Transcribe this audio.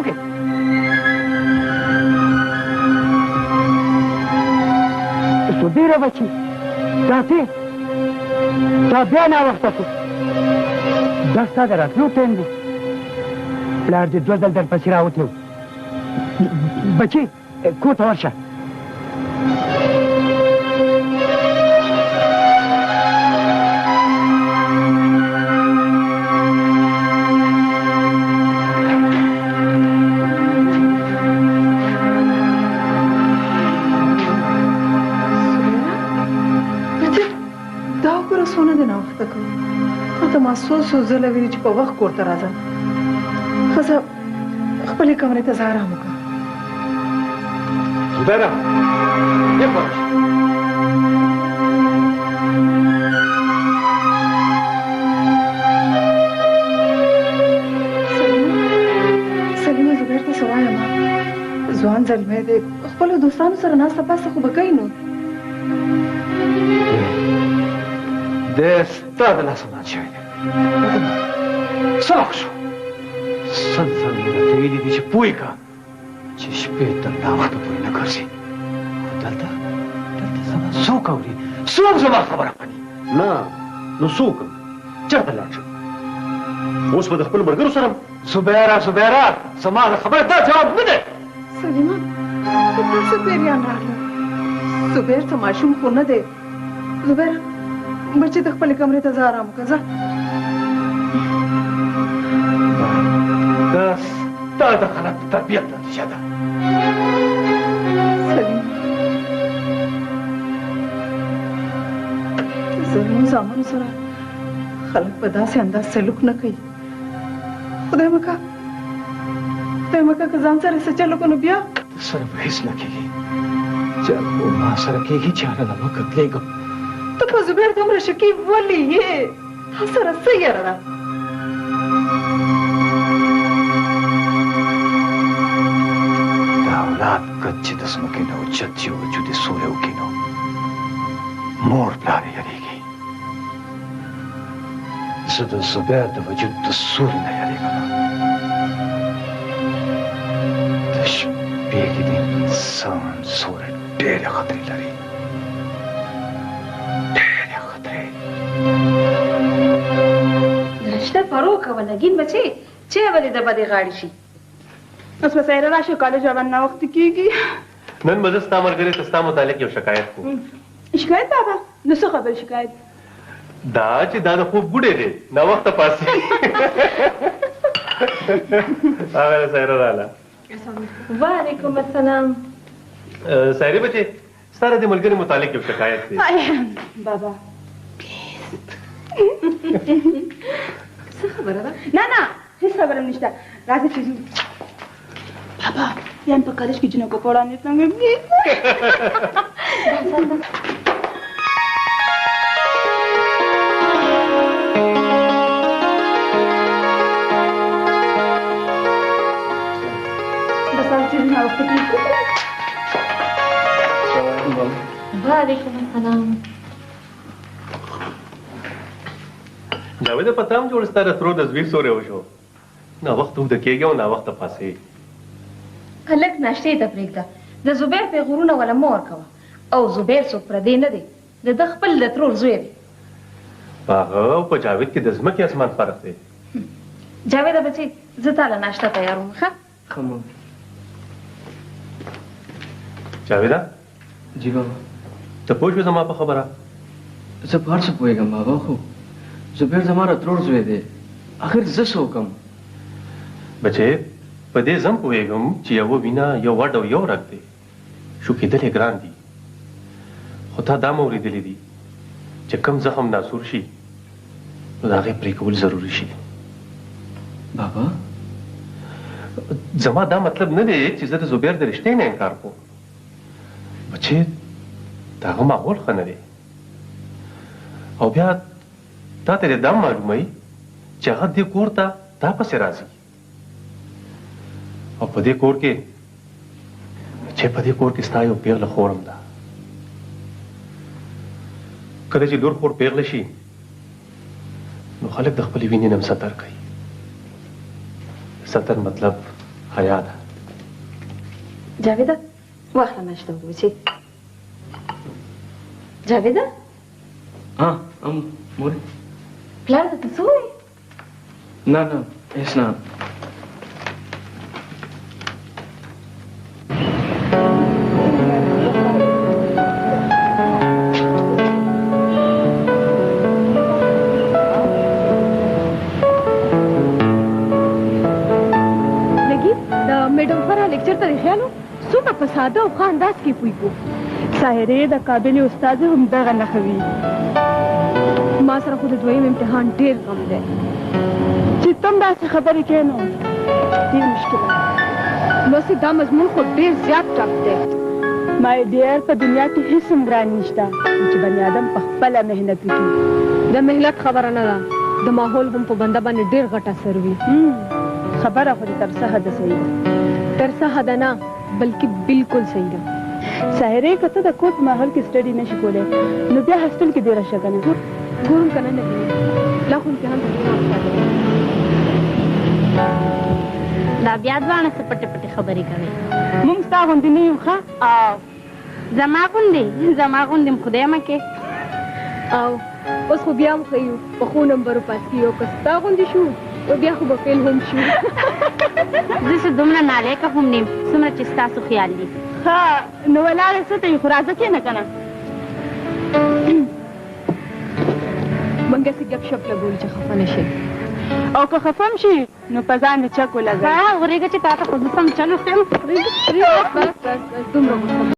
څوک یې؟ زبیره بچي، دا ته دا بیا ناوخته شو. دا ستا د راتلو ټایم دی. پلار دې دوه ځل درپسې راوتی و. بچي کور ته ورشه. دا وګوره څونه دې ناوخته کړو. تا ته ما څو څو ځله ویلي چې په وخت کور ته راځه. ښځه خپلې کمرې ته ځه، آرام وکړه. زبیره دې خوا راشه. سلیمه، زبیر ته څه وایم؟ ځوان زلمی دی، خپلو دوستانو سره ناسته پاسته خو به کوي نو. دی ستا د لاسه مات شوی دی. څه وخت شو؟ سل ځل مې درته ویلي دي چې پوه کړه چې شپې تر ناوخته پورې نه ګرځي، خو دلته دلته زما څوک اوري؟ څوک زما خبره مني؟ نه نو څوک؟ چېرته لاړ شم؟ اوس به د خپلو ملګرو سره. زبیره، زبیره، زما د خبرې دا جواب نه دی. سلیمه، په تا څه پیریان راغلل؟ زبیر څه ماشوم خو نه دی. زبیره بچې، ته خپلې کمرې ته ځه، آرام وکړه، ځه. دا ستا د غلط تربیت نتیجه ده. سلیم، زموږ زامنو سره خلک په داسې انداز سلوک نه کوي. خدای مه که، خدای مه که، که ځان سره څه چل وکړو نو بیا سره به هېڅ نه کېږي. چل خو ما سره کېږي چې هغه له ما قتلېږم. ته په زبیر دومره شکي ولې یې؟ تا سره څه یره ده؟ د اولاد قد چې د ځمکې نه اوچت شي، وجود یې سوری وکړي، نو مور پلار یې یریږي. زه د زبیر د وجود د سوري نه یریږم. د شپې کې د انسان سوری ډېرې خطرې لري، ډېرې خطرې. ناشته پرو کوه نګین بچې، چې ولې د بدې غاړې شي. اوس به سیاره راشي، کالج به ناوخته کېږي. نن به زه ستا ملګري ته ستا متعلق یو شکایت کوم. شکایت بابا؟ نو څه خبر شکایت؟ دا چې دا د خوب ګوډی دی، ناوخته پاڅي. هغه سیاره راله. وعلیکم السلام. سیارې بچې، ستا د دې ملګري متعلق یو شکایت دی. بابا څه خبره ده؟ نه نه، هېڅ خبره نشته، راځه چې ځو. بابا بیا په کالج کې جینکو په وړاندې څنګه؟ بس چې ناوخته کېږي. وعلیکم السلام. جاویده، پته هم جوړ ستا د ترور د زوی سوری وشو. ناوخته اوږده کېږي او ناوخته پاڅېږي. هلک ناشتې ته پرېږده، د زبیر پیغورونه وله مه ورکوه. او زبیر څوک پردی نه دی، د ده خپل د ترور زوی دی. په هغه او په جاوید کې د ځمکې اسمان فرق دی. جاویده بچې، زه تا له ناشته تیاروم. ښه ښه مور. جاویده. جی بابا. ته پوه شوې زما په خبره؟ زه په هر څه پوهېږم بابا، خو زبیر زما د ترور زوی دی، اخر زه څه وکړم؟ بچې، په دې زه هم پوهېږم چې یوه وینه، یو وډ او یو رګ دی، شوکېدل یې ګران دي. خو تا دا هم اورېدلي دي چې کوم زخم ناسور شي نو د هغې پرې کول ضروري شي. بابا زما دا مطلب نه دی چې زه د زبیر د رشتې نه انکار کوم. بچې، د هغه ماحول ښه نه دی، او بیا تا ته دې دا معلومه وي چې هغه دې کور ته تا پسې راځي، او په دې کور کې چې په دې کور کې ستا یو پیغله خور هم ده. کله چې لور خور پیغله شي نو خلک د خپلې وینې نه هم ستر کوي. ستر مطلب حیا ده. جاویده واخله ناشته وکړو چې جاویده. ها مورې، پلار درته څه وایي؟ نه نه هېڅ نه. میډم فرح لیکچر ته خیال څومره په ساده او ښه انداز کې پوه کو. ساحرې د قابلې استاد هم دغه نښه وي. ما سره خو د دویم امتحان ډېر غم دی. چې ته هم داسې خبرې کوې نو ډېر مشکل دی. نو هسې دا مضمون خو ډېر زیات ټف دی. مای ډیر، په دنیا کې هېڅ هم ګران نشته چې بني آدم په خپله محنت وکړي. د محنت خبره نه ده، د ماحول هم په بنده باندې ډېر غټ اثر وي. خبره خو دې تر څه حده صحیح ده. تر څه حده نه، بلکې بالکل صحیح ده. ساحرې، که ته د کور په ماحول کې سټډي نه شي کولی نو بیا هاسټل کې ډېره شه که نه. ګورم که نه نه وي، لا خو امتحان ته ډېر وخت پاتې دی. دا بیا دواړه څه پټې پټې خبرې کوي. موږ ستا غوندې نه یو. ښه او زما غوندې، زما غوندې هم خدای مه کې. او اوس خو بیا هم ښه یو، په ښو نمبرو پاس کېږو. که ستا غوندې شو نو بیا خو به فیل هم شو. زه څه دومره نالیکه هم نه یم څومره چې ستاسو خیال دي. ښه نو ولاړه څه ته یې، خو راځه کښېنه که نه. موږ هسې ګپ شپ لګولو چې خفه نه شي. او که خفه هم شي نو په ځان دې چک ولګوه. ښه ورېږه چې تا ته خو زه سم چل وښیم. بس بس بس، دومره غوسه.